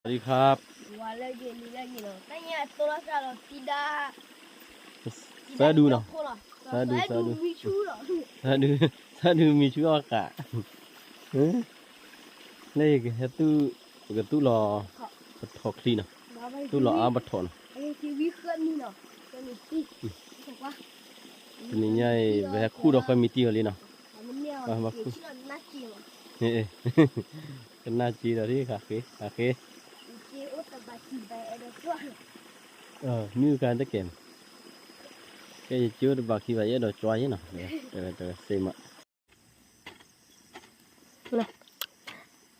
สวัสดีครับ ဝၤလၢယလံလၢယလီၤ တၢ်ညါတိလီၤစၢ်လီၤ တံဒၣ် သၢဒူနီၤ သၢဒူ သၢဒူ သၢဒူ သၢဒူမံဆူအီၣ်ဃာ် လၢယကဟဲသူၣ် ပကသူၣ်လီၤ ပထီၣ်ချံနီၤ သူၣ်လီၤအါပထီၣ်နီၤ တနံၤညါအံၤ ပဟဲခူၣ်ဒီးဃဲမံတံၢ်အီၤလံနီၤ ကနၣ်က့ဒီး ဃၣ်ဃ့ ဃၣ်ဃ့ မုၢ်ကါတကဲးမး ကဲယကၠိတဘၣ်ခံဘၣ် ယအဲၣ်ဒိးကွၢ်ယဲနီၤ တစ့မး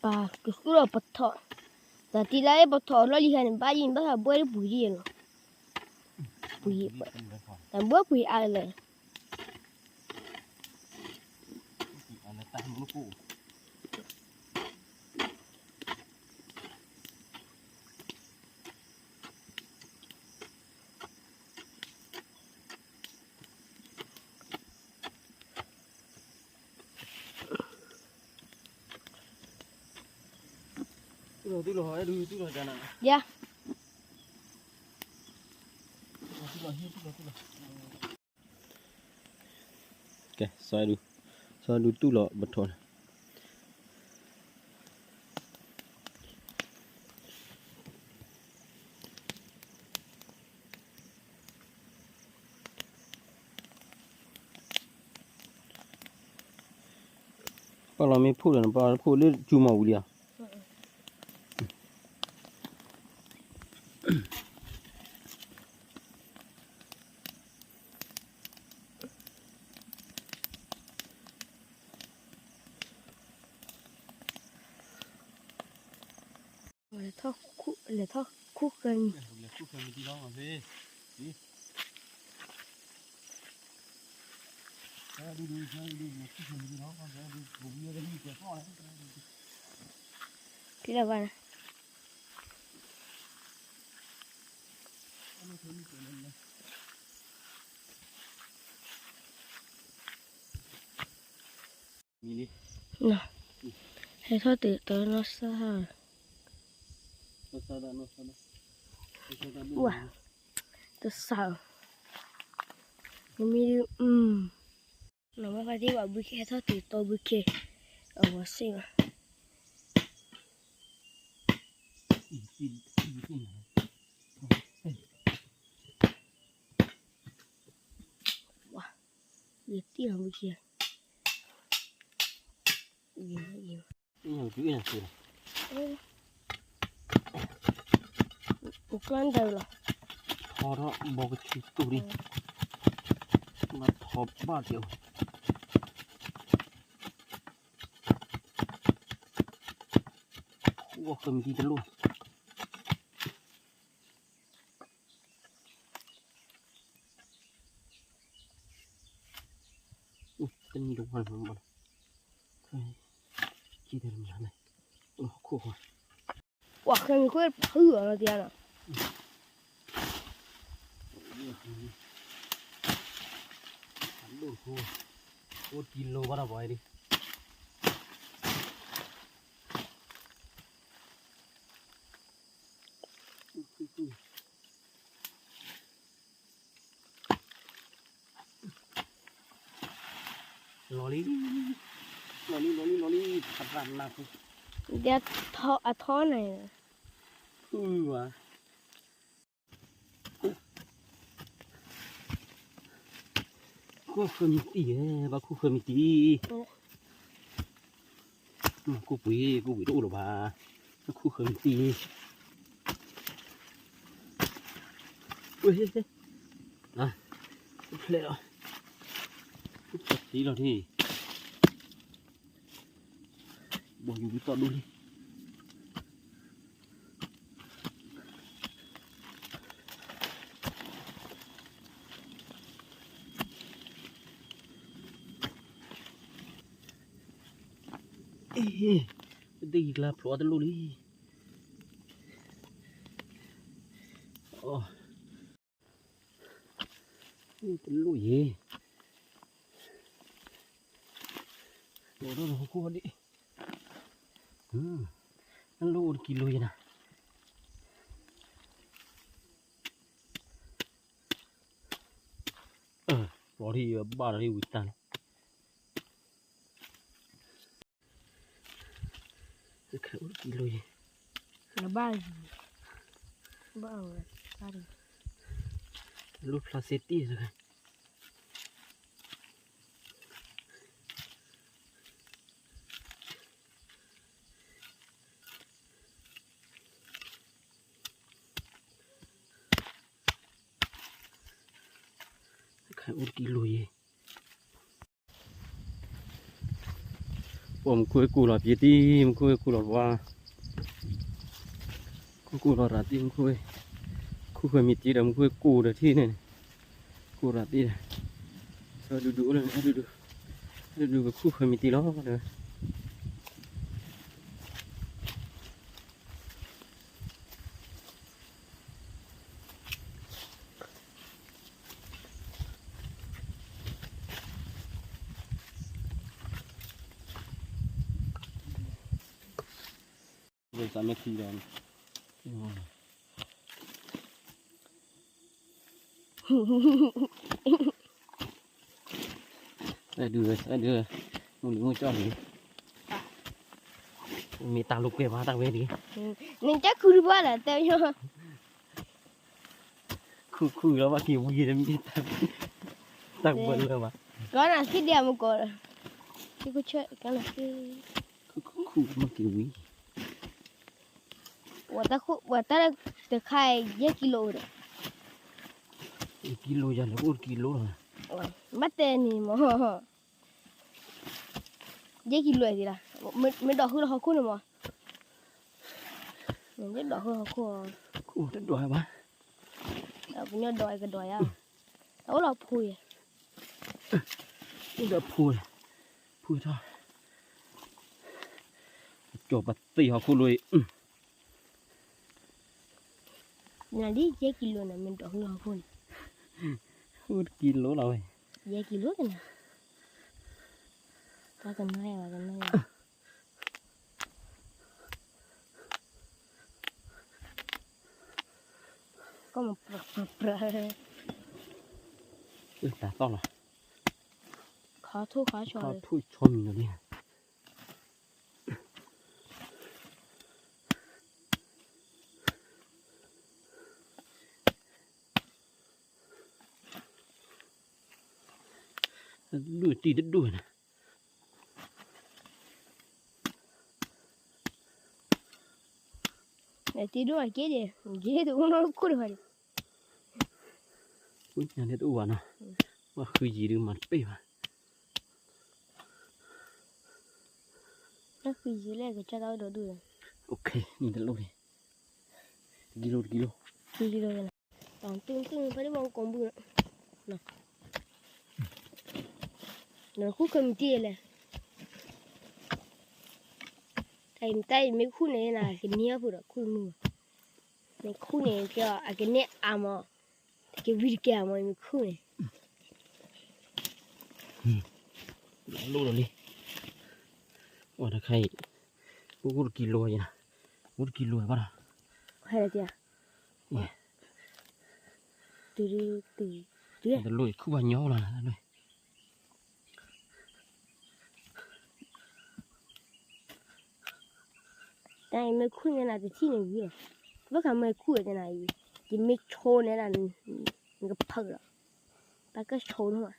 ပကသူၣ်လီၤပထီၣ် တၢ်တံလါအံၤပထီၣ်လီၢ်လံၤဟဲန့ၣ် ဘၣ်ယံၤဘၣ်ဟးဘှဲၣ်တပှံၤဒ်ယဲလီၤ ပှံၤ တၢ်ဘှဲၣ်ပှံၤအါလၢ ယၤ ကဲ စီၤဒူ စီၤဒူတူၢ်လီၤပထီၣ်န့ၣ် ပှၤလီၤမ့ၢ်ဖှိၣ်ဒီး ပှၤလီၤဖှိၣ်လၢကၠူမၤဝံၤလံဧါ လဲၤထီၣ်ခူၣ်ဃဲမံၤ လဲၤခူၣ်ဃဲမံၤဒ်လီၤ ဖံလၢဘၣ်န့ၣ် ဟဲထီၣ်တုၤတနီၢ်စၢ် ဝၤ တစၢ် မ့ၢ်ဒ် နမ့ၢ်ဖါတံၢ်ဝၤဘုခ့ ဟဲထီၣ်တုၤတီဘုခ့ အဝဲစ့ၢ်ဘၣ် ဝၤ ယတံၢ်လီၤဘုခ့ ပကျၢၢ်ဒၢလီၤ ထီထီၣ်ဘီကဆူတူၢ်လံ မၤထီဘၣ်က့ၤ ဃုဃဲမံၤတံၢ်တလိၣ် တနံၤတဝါန့ၣ်မး ကံတဲတမၤန့ၣ် ခိၣ်ဃီ ပှၤဃဲမံၤခိၣ်ဖုအီၤလီၤတံၢ်နီၤ ဒိၣ်တခိၣ် အိၣ်တံၢ်လိဘၣ်ဒီးပှၤအံၤဒ် လီၤလံ လီၤလံ လီၤလံ လီၤလံ ဖးတၢ်နၢ်ဖိ ဒ်အထီန့ၣ် ဖုဝါ ခိၣ်ဃၢမံၤတံၢ်ဧၢ ဘၣ်ခိၣ်ဃၢမံၤတံၢ် မ့ၢ်ကိၣ်ပှ့ၤ ကိၣ်ပှ့ၤတအိၣ်လၢၤဘၣ် ဘၣ်ခိၣ်ဃၢမံၤတံၢ် ဝဲ ဖျဲးလီၤ ဖျဲးလီၤထံ ဘီယူၤကသီၣ်ဒိၣ်လံ အ့ ဒ့ၣ်ယံၤကျါဖျိအီၤတလိၣ်လံ အီ တလိၣ်ယဲ လီၤဒီးဟီၣ်ခိၣ်ဒံး အလိၣ်အိၣ်တကံလိယဲနၤ လီၤထံၣ်ဘၣ်လီၤထံၣ်ဝံၤတၢ်လီၤ. တခါအိၣ်တကံလိယဲၢ်, ဘၣ်, ဘၣ်ဝဲ, တၢ်တဂ့ၤ, လိၣ်ဖျါစ့တံၢ်တခါ. တခါအိၣ်တကံလိယဲၢ်. ပှၤမူခိၣ်ဝဲကူၣ်လီၤပျ့ၤတံၢ်, မူခိၣ်ဝဲကူၣ်လီၤပှၤ, မူခိၣ်ကူၣ်လီၤရၤတံၢ်, မူခိၣ်ဝဲ, ခူၣ်ဃၢၤမံၤတံၢ်ဒီး မူခိၣ်ဝဲကူၣ်ဒီးထံၣ်န့ၣ်, ကူၣ်ရၤတံၢ်ဒီး, ဒူဒူအိၣ်လၢ, ဒူဒူ, ဒူဒူကခူၣ်ဃၢၤမံၤတံၢ်လီၤဒီး သးမ့ၢ်ထံဒီး, အဲဒုး, အဲဒုး, မုၢ်လံၤမုၢ်ကၠီၣ်လံ, မ့ၢ်တၢ်လိာ်ကွဲဘၣ်တၢ်ဝဲဒၣ်, နကခူၣ်တဘၣ်လၢတဲ, ခူၣ်ခူၣ်လီၤဘၣ်က့ၤဝံၤဒီးမ့ၢ်, တၢ်ဝဲလၢၤဘၣ်, ကီနၤသ့ဒံးအမူကီး, ကီနၤသ့, ခူၣ်ခူၣ်လီၤဘၣ်က့ၤဝံၤ ဝဲတၢ်တခါအံၤ ယဲၢ်ကံလိဒီး, ကံလိယၤလဲၣ် အိၣ်တကံလိလီၤ, ဘၣ်တဲန့ၣ်မး, ယဲၢ်ကံလိသ့လီၤ, မ့ၢ်ဒိးဃုလၢဟီၣ်ခိၣ်န့ၣ်မး, မ့ၢ်ဒိးဃုလၢဟီၣ်ခိၣ်, ခိၣ်တဒိးဘၣ်, ပညီဒိးကဒိးယၤ, တၢ်အိၣ်လီၤဖိယဲၢ် အိၣ်ဒီးဖိ, ဖိထီၣ်, ကၠီၤပသ့ၣ်ဟီၣ်ခိၣ်လိအံၤ, နဒ်ယဲၢ်ကံလိန့ၣ် မ့ၢ်ဒိးဃုဟီၣ်ခိၣ်န့ၣ်, အိၣ်တကံလိလီၤဝဲ, ယဲၢ်ကံလိကနၤ, ပှၤကနၣ်ယၤ ပှၤကနၣ်ယၤ ကီၢ်မပြၢ, တၢ်သီၣ်လီၤ, ခီထိၣ်ခီဆီ, ခီထိၣ်ဆီမံၤလီၤန့ၣ်, တဒူၣ်တံၢ်တဒူၣ်န့ၣ် တံၢ်ဒိၣ်အက့ၢ်ဒံး, က့ၢ်တအိၣ်နီတခိၣ်တခါဒံး, ဝဲညါန့ၣ်တအိၣ်ဘၣ်နီၤ, ဘၣ်ဃုယံၤဒုးမၤတပ့ၢ်ဘၣ်, ဘၣ်ဃုယံၤလၢကစၢ်တၢ်အိၣ်ဒီဒူၣ်, နံၤတလိၣ်န့ၣ်, တကံလိတကံလိ, တကံလိ, တီတူၢ်တူၢ်ဖဲဒၣ်ဘၣ်ကိးဘုၣ်, နခူၣ်ခၢၣ်မံၤတံၢ်လဲၣ်, တၢ်အံၤမ့ၢ်ခူၣ်န့ၣ်နၤ ကန့ၢ်အီၣ်ဖုးဒီးခူၣ်မုၢ်, မ့ၢ်ခူၣ်န့ၣ် ကဲအီၤ အကန့ၢ်အါမး, တက့ၤဝံၤတက့ၢ်အါမး မ့ၢ်ခူၣ်န့ၣ်, လိၣ်လီၤလံ, အီတခါအံၤ, အိၣ်တကံလိယဲၢ်, အိၣ်တကံလိဘၣ်ဒီး, ဟဲလၢတံၢ်, တုၤတုၤတုၤ, တလိၣ်ခူၣ်ဘၣ်ညီလီၤ, တၢ်အံၤမ့ၢ်ခူၣ်န့ၣ်နၤတထံၣ်န့ၣ်ဝံၤလီၤ, ဘၣ်ဃးမ့ၢ်ခူၣ်ဝဲတနၤအံၤ, ယမ့ၢ်ဆိန့ၣ်ဒၣ်, နကဖုးလီၤ, တၢ်ကဆိနီၤ, ဘၣ်က့ၤဝ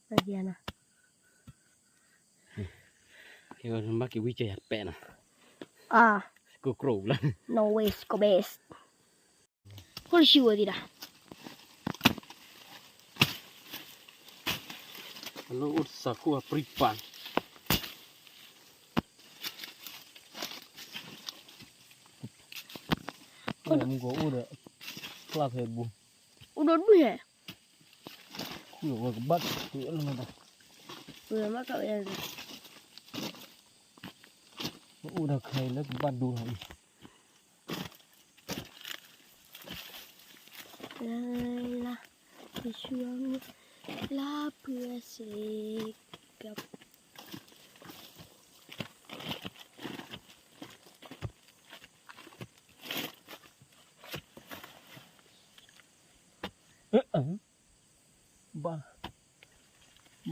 ံၤကယၤတပဲာ်နီၤ, ကိၢ်ကြိၣ်လီၤ, no waste, go best. ခိၣ်တဆံဝဲဒံးဒၣ်, အလၢအိၣ်တစးခိၣ်အပြံပာ်, အိၣ်မူကအိၣ်ဒီး, ကျၢ်ဖဲဘူး, အိၣ်ဒီးဒူၣ်ဟဲ, ခူၣ်ဝဲကဘၣ်, မ့ၢ်ကဝဲ, အိၣ်ဒီးခဲအံၤလၢကဘၣ်ဒိလီၤအံၤ လါ, ယဆူအမုၢ်, လါပှဲၤစ့က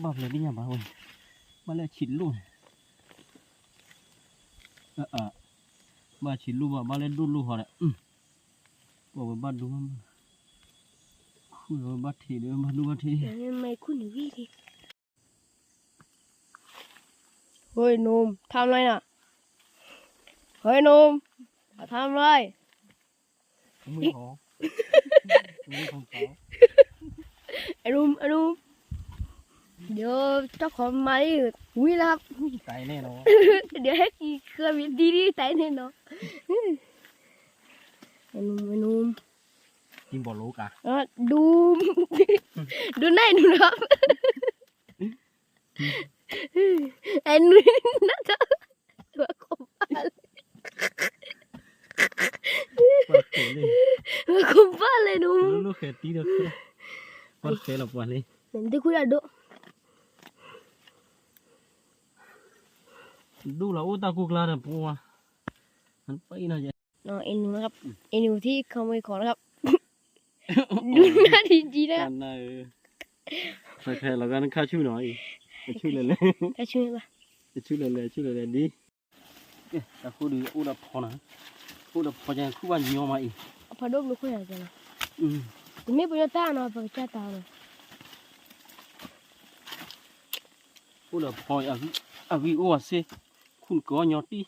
ဘၣ်ဖျဲးဒ်ညါဘၣ်ဝဲ, ဘၣ်လၢအဆံးလိၣ်န့ၣ်, ဘၣ်ဆံးလိၣ်ဘၣ် ဘၣ်လၢဒိၣ်လိၣ်ဟီဒီး, ပှၤဝဲဘၣ်ဒိၣ်မး, ခူၣ်ဝဲဘၣ်ထံးဒီး ဘၣ်ဒိၣ်ဘၣ်ထံး, မ့ၢ်ခူၣ်န့ၣ်ဝံၤလံ. เฮ้ยหนุ่ม ทำอะไรน่ะ เฮ้ยหนุ่ม มาทำอะไร มือของ มือของเขา ไอ้หนุ่ม ไอ้หนุ่ม เดี๋ยวเจ้าของมานี่วิ่งแล้วครับ ตายแน่นอน เดี๋ยวให้กินเครื่องบินดีๆ ตายแน่นอน ไอ้หนุ่ม ไอ้หนุ่ม กินบ่อโลกอะ เออ ดู ดูหน้าไอ้หนุ่มนะครับ ไอ้หนุ่มน่าจะ ပှၤခိးလံ ပှၤခိးဘၣ်လဲၣ်နူ လိၣ်လိၣ်ဃဲၤတံၢ်ဒီး ပှၤဃဲၤလီၤပှၤလံ နဒုးခူၣ်ဒၣ်ဒိၣ် ဒိၣ်လီၤအိၣ်တၢ်ကူကျါဒီးပှၤ မ့ၢ်နီၤ เอ็นหนูนะครับ เอ็นหนูที่ขโมยของนะครับ ดูหน้าดีๆ นะครับ ใครๆ เราก็นั่งฆ่าชื่อหน่อย ชื่อเลยเลย ฆ่าชื่อป่ะ ชื่อเลยเลย ชื่อเลยเลย ดี တၢ်ဃိဒုးအိၣ်ဒီးဖီနၤ အိၣ်ဒီးဖီကဲခူၣ်ဘၣ်ညီမးအံၤ အဖီဒိၣ်ဘျိခိၣ်ယၤကဲနီၤ တမ့ၢ်ပယီၤတၢ်နီၤ ပကစၢ်တၢ်နီၤ အိၣ်ဒီးဖီ အဂံၢ်အိၣ်ဝဲစ့ ခူၣ်ကီညီတံၢ် ဒီး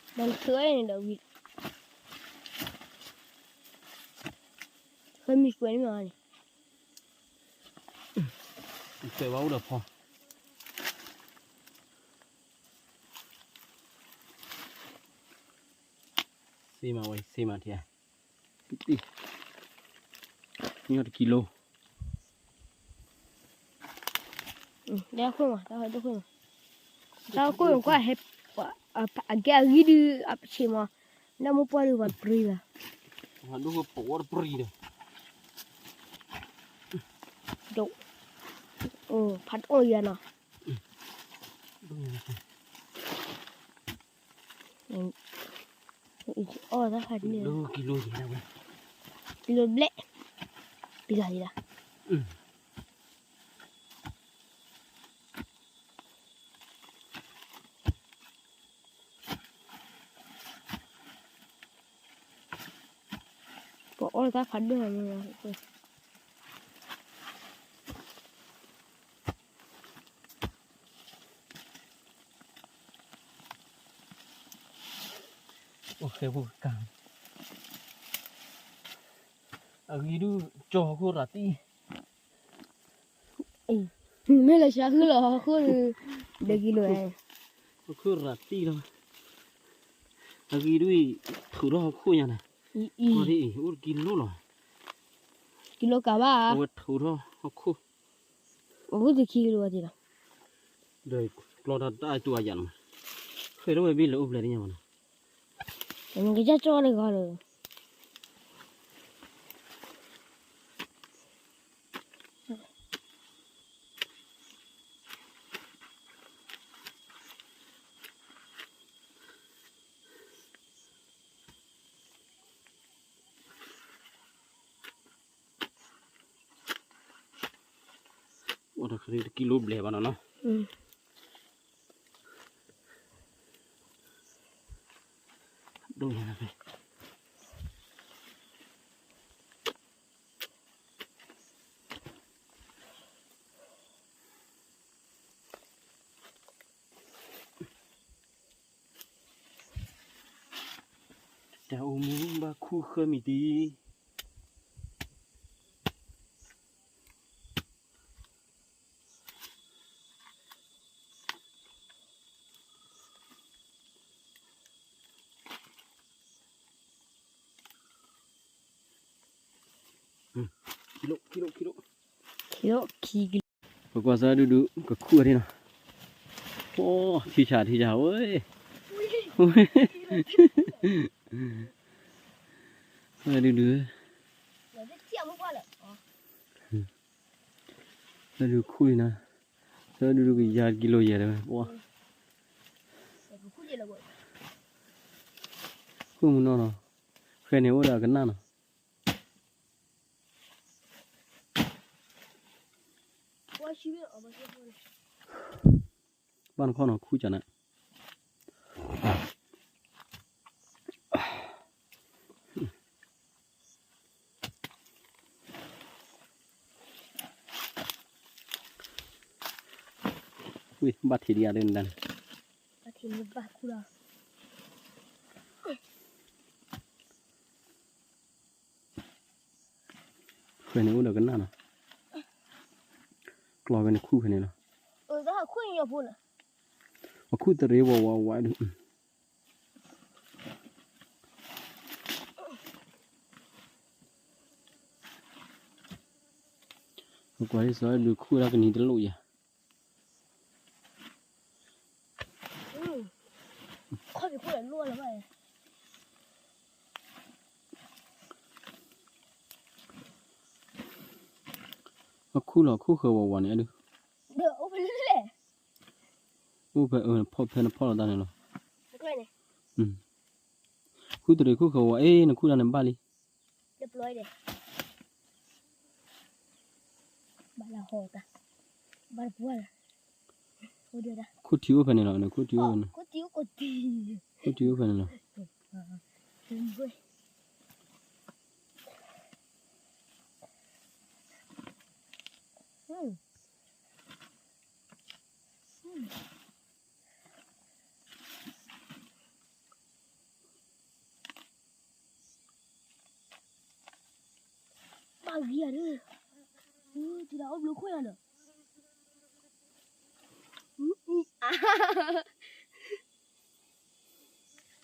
ထုးန့ၣ်ဒီးဝံၤ ဖဲမံၤကွဲးန့ၣ်မးန့ၣ် ကွဲးဝဲအိၣ်ဒီးဖီ စ့မးဝဲ စ့မးထံဧါ တံၢ် ညီတကံလိ တၢ်ခိၣ်မး တၢ်ခိၣ်မး တၢ်ခိၣ်မး ကွၢ်ဟဲ အကဲအဂံၢ်ဒုး အဆ့မး နမိၢ်ပှၢ်ဒုးပှၤပြံဘၣ် ဒိၣ်ဖိဝီတပြံဒီး ဒိၣ် အိၣ် ဖးတအိၣ်ယၤနီၤ အီၣ်တၢ်ဖးဒိၣ် ကံလိယဲၢ်ဝဲ ကံလိဘျဲၣ် ပံဂၤယဲၢ် ပအီၣ်တၢ်ဖးဒိၣ် အိၣ်ဃဲဖိကါ အဂံၢ်ဒုး ကၠီဟီၣ်ခိၣ်ရၤတံၢ် မ့ၢ်လၢဆါဃုလီၤဟီၣ်ခိၣ်ဒုး ဒကံလိ ဟီၣ်ခိၣ်ရၤတံၢ်လီၤ အဂံၢ်ဒုး ထုးထီၣ်ဟီၣ်ခိၣ်ညါန့ၣ် အံၤ အိၣ်တကံလိလီၤ ကံလိကၤဘၣ် အဝဲထုးထီၣ်ဟီၣ်ခိၣ် အိၣ်တကံလိဝဲဒၣ်လီၤ ဒီးကျီတၢ်တၢ်တူၢ်အယၤန့ၣ် ဃဲထီၣ်ဝဲဘ့ၣ်လၢအိၣ်ဖျဲၣ်တညါမးန့ၣ် နကစၢ်ကၠီလၢဂီၤလီၤ အိၣ်တခါဒုးတကံလိဘျဲၣ်ဘၣ်နီၤနီၤ ဒိၣ်ညါဖဲ တၢ်အိၣ်မူဘၣ်ခူၣ်ဃၢမံၤတံၢ် ခံလိ ခံလိ ခံလိ ခံလိ ပကွၢ်စၢ်ဒုဒု ကခူၣ်အထံနီၤ အိ ထံဆး ထံဆး ဝဲ စၢ်ဒုဒု စၢ်ဒုခူၣ်အံၤနီၤ စၢ်ဒုဒုကယၤကံလိယဲၢ်တဝဲ ပှၤ ခူၣ်မုၢ်နီၢ်နီၤ ဃဲန့ၣ်အိၣ်ဒီးအကနၣ်နီၤ တၢ် ဘၣ်နခီၣ်နီၤ ခူၣ်ကနၤ. ဝံၤ ဘၣ်ထံးဒံးဧါ ဒ်န့ၣ်ဒၣ်န့ၣ်. ဘၣ်ထံးန့ၣ်ဘၣ်ခူၣ်လီၤ. ဖဲန့ၣ်အိၣ်ဒီးကနၣ်နီၤ. ကျီဖဲန့ၣ်ခူၣ်ဖဲန့ၣ်လီၤ. အခူၣ်တရ့ဝးဝးဝးဒုး ကွၢ်ဒ်စီၤဒုးခူၣ်ဒၣ်ကနံၤတလိၣ်ယၤ. အခူၣ်လီၤ ခူၣ်ဃၢၤဝးဝးန့ၣ်ဒုး အိၣ်ဖဲ ဖဲနဖီၣ်လီၤတၢ်န့ၣ်လီၤ. ခူၣ်တရံးခူၣ်ဃၢၤဝး အ့ နခူၣ်တၢ်န့ၣ်ဘၣ်လံ. ခူၣ်ထံအိၣ်ဖဲန့ၣ်လီၤ နခူၣ်ထံအိၣ်ဖဲန့ၣ် ခူၣ်ထံအိၣ်ဖဲန့ၣ်လီၤ. ဘၣ်ဂ့ၤဧါဒုး, တုၤလၢအိၣ်ဘျိခိၣ်ညါဒီး,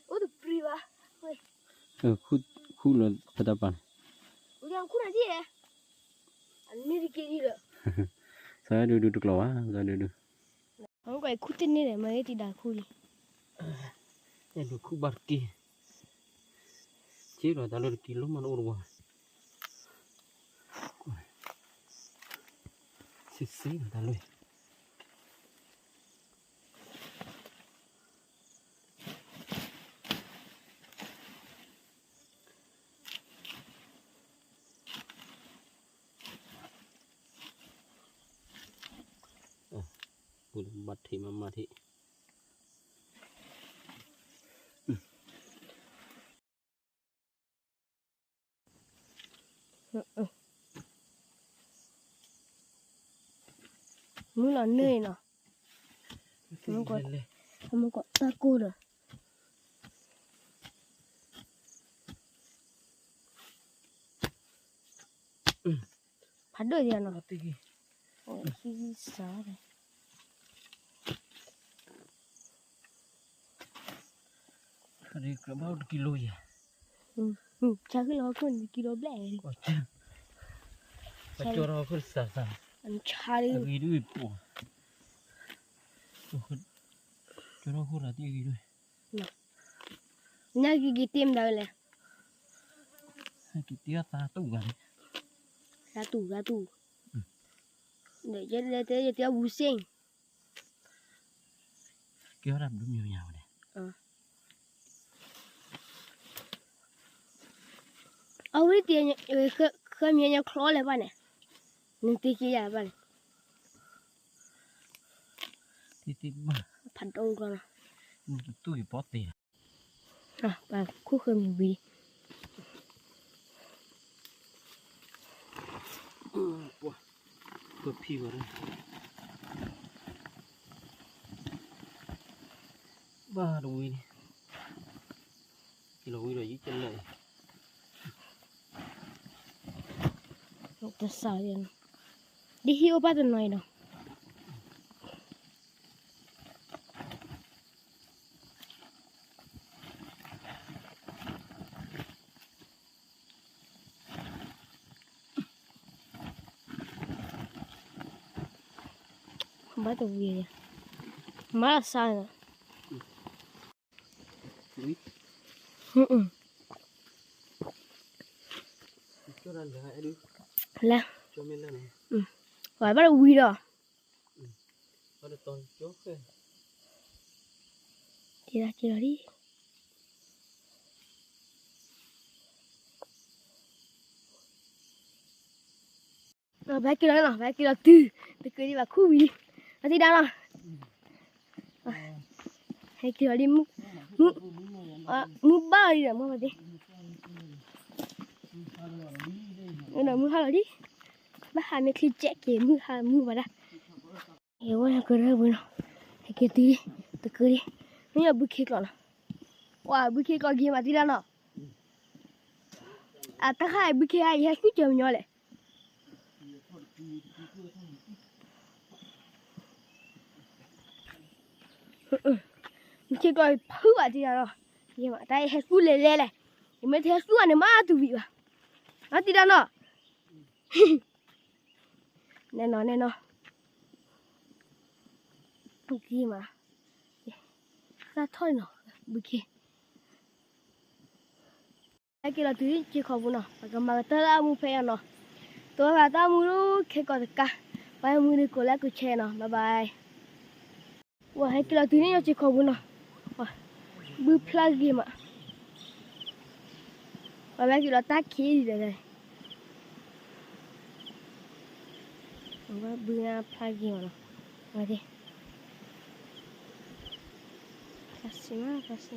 အိၣ်တပြံဘၣ်, ခူၣ်လၢဖဲတၢ်ပာ်န့ၣ်, ခူၣ်နၤဒ်, အန့ၣ်တက့ၢ်ဒ်ဒီး, စီၤဒူဒူတကျိၤဘၣ် စီၤဒူဒူ. အကွၢ်ခူၣ်တန့ၢ်ဒီး မၤဂ့ၤတံာ်တာ်ခူၣ်လံ, အဲၣ်ဒိးခူၣ်ဘၣ်တက့ၢ်, က့ဒီးတၢ်လၢတကံလိမးနအိၣ်တဝါ, စံးစံးတၢ်လၢ ဘၣ်ထံးမးမးထံး, မုၢ်လီၤနၢၤနီၤ, မုၢ်ကီးတၢ်ကိၢ်ဒီး, ဖးဒိၣ်ယၤနီၤ, ဟံၣ်စး, ဘၣ်တကံလိယၤ, ဆါဃုလီၤခိၣ်န့ၣ် တကံလိဘျဲၣ်, ကၠီထီၣ်ခိၣ်စးစး, အဂ့ၤဒုးပှၤ, ကၠီထီၣ်ခိၣ်ရၤတံၢ်အဂ့ၤဒုး, ညါက့ၤက့ၤတ့မတၤဝဲလဲၣ်, က့ၤတ့သးတူၢ်ဂၤန့ၣ်, သးတူၢ်သးတူၢ်, ယတဲယတဲဝူစ့ၣ် ကဲဝဲဒၣ်ဘျုးမံၤမံၤဝဲန့ၣ်, အဝဲတ့ ဃၢမံၤညါချီလဲၣ်ဘၣ်န့ၣ်, နတ့က့ၤယၤဘၣ်န့ၣ်, တ့တ့ဘၣ်, ဖးဒိၣ်ကီလီၤ, နတတူၢ်ယပီသ့လီၤ, ပှၤခူၣ်ဃၢမံၤဝံၤ ပဖံဝဲ, ဘၣ်တဝံၤန့ၣ်, ကလီၤဝံၤဒီးယကလဲၣ်, တစး, ဒ်ဟံၣ်အိၣ်ဘၣ်တနီၤအံၤဒီး ဘၣ်တဝံၤ, မၤစၢ်, လၢ, ဝဲဘၣ်တဝံၤဒီး, က့ၤလီၤက့ၤလီၤလံ. ပက့ၤလီၤနီၤ, ပက့ၤလီၤတုၤ, တက့ၤဒံးဘၣ်ခူၣ်ဝံၤ, အသံဒါနီၤ, ဟဲက့ၤလီၤဒ်, မုၢ်ဘၣ်လီၤဒ်ဒီးမုၢ်ဘၣ်သ့ၣ်, ဒီးမုၢ်ဟါလီၤဒ်, ဘၣ်ဟးမ့ၢ်ချ့ကဲက့ၤမုၢ်ဟါမုၢ်ဘၣ်ဒၣ်, ဟဲဝဲကရၢဝဲနီၤ, ဟဲက့ၤတုၤ, တကၢဒ်, မ့ၢ်ဘုခ့ကျိးနီၤ, ပှၤဘုခ့ကျိးဂ့ၤမးသ့ၣ်ဒၣ်နီၤ, အတၢ်ခါဘုခ့ဟါအံၤဟဲဆူၣ်ကၢၤမညီလဲၣ် မ့ၢ်က့ၤကီးဖုဘၣ်တံၢ်တၢ်နီၤ, တၢ်အံၤဟဲဆူၣ်လဲၤလဲၤလဲၣ်, ယမ့ၢ်တဟဲဆူၣ်အန့ၣ်မးတဝံၤဘၣ်, နီတံၢ်တၢ်နီၤ, နဲနီၤနဲနီၤ, က့ၤမး, သၣ်ထီၣ်နီၤ, ဘုခ့ ဟဲက့ၤလီၤတုၤစ့ခိးပူၤနီၤ, ပကမၤကတၢၢ်လၢအမူဖဲအံၤနီၤ, တိၤသးတၢ်မူလၢခဲကိာ်တကး, ပှၤမူဒုးကိးလၢကဆဲးနီၤ, bye bye, ဝဲဟဲက့ၤလီၤတုၤန့ၣ်စ့ခိးပူၤနီၤ, ဘုဖျါဂ့ၤမး, ပှၤမ့ၢ်က့ၤလီၤတၢ်ခံးဒ်လဲၣ်, ဘုဖျါဂ့ၤမးနီၤ, ဖျါစံမး ဖျါစံ